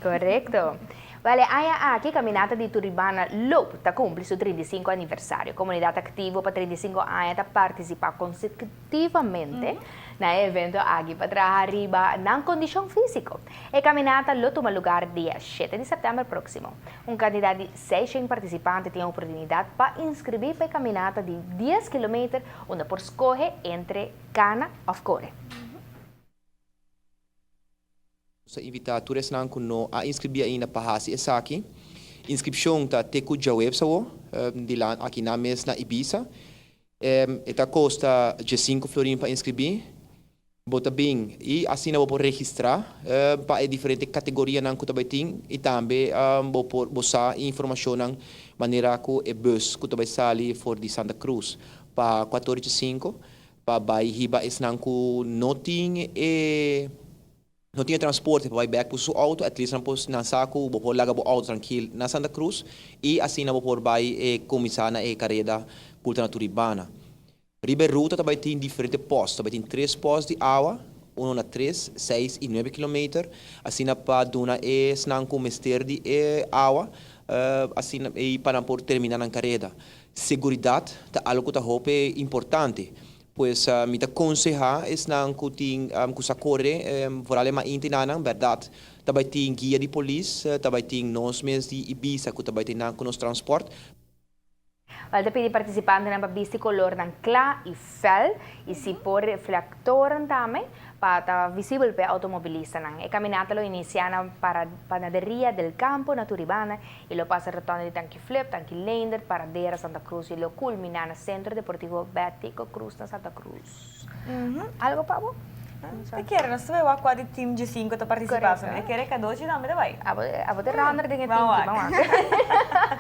Korekto. Wèl, e aña aki Kaminata di Turibana Loop ta kumpli su 35 aniversario. Komunidat aktivo pa 35 aña ta partisipá konsekutivamente na e evento aki pa traha riba nan kondishon físiko. E kaminata lo tuma lugar dia shete di sèptèmber próksimo. Un kantidat di seishent partisipante tin e oportunidat pa inskribí pa e kaminata di dies kilometer unda por skohe entre kana òf kore. Nos ta invitá tur esnan ku no a inskribí ainda pa hasi esaki. Inskripshon ta te ku djaweps awo, dilanti aki nan mes na Ibisa. E ta kosta diesinku florin pa inskribí. Bo ta bin i asina bo por registrá pa e diferente kategorianan ku ta bai tin i tambe bo por bo sa e informashonnan manera ku e bus ku ta bai sali for di Santa Cruz pa kuator i diesinku pa bai hiba esnan ku no tin e no tin e transporte pa bai bek ku su auto, at least nan por nan sa ku bo por laga bo auto trankil na Santa Cruz i asina bo por bai e kuminsá na e kareda ku ta na Turibana. Riba e ruta ta bai tin diferente pòst, ta bai tin tres pòst di awa, uno na tres, seis i nuebe kilometer, asina pa duna esnan ku mester di e awa asina i pa nan por terminá nan kareda. Seguridat ta algu ku ta hopi importante. Pues mi ta konsehá esnan ku tin ku sa kore, foral e maintenanan, bèrdat ta bai tin guia di polis, ta bai tin nos mes di Ibisa ku ta bai tin nan ku nos transpòrt. Wèl ta pidi partisipantenan pa bisti kolornan kla i fèl i si por reflektoren tambe pa ta visibel pa e outomobilistanan. E kaminata lo inisiá na Panaderia del Campo na Turibana i lo pasa rotonde di Tanki Flip, Tanki Leendert, Paradera, Santa Cruz i lo kulminá na Sentro Deportivo Betico Cruz na Santa Cruz. Algo pa bo? Ta kere nos ta bai wak kua di team G5 ta partisipá. Mi a kere Kadochi tambe ta bai. Abo ta runner den e team ki. Ban wak.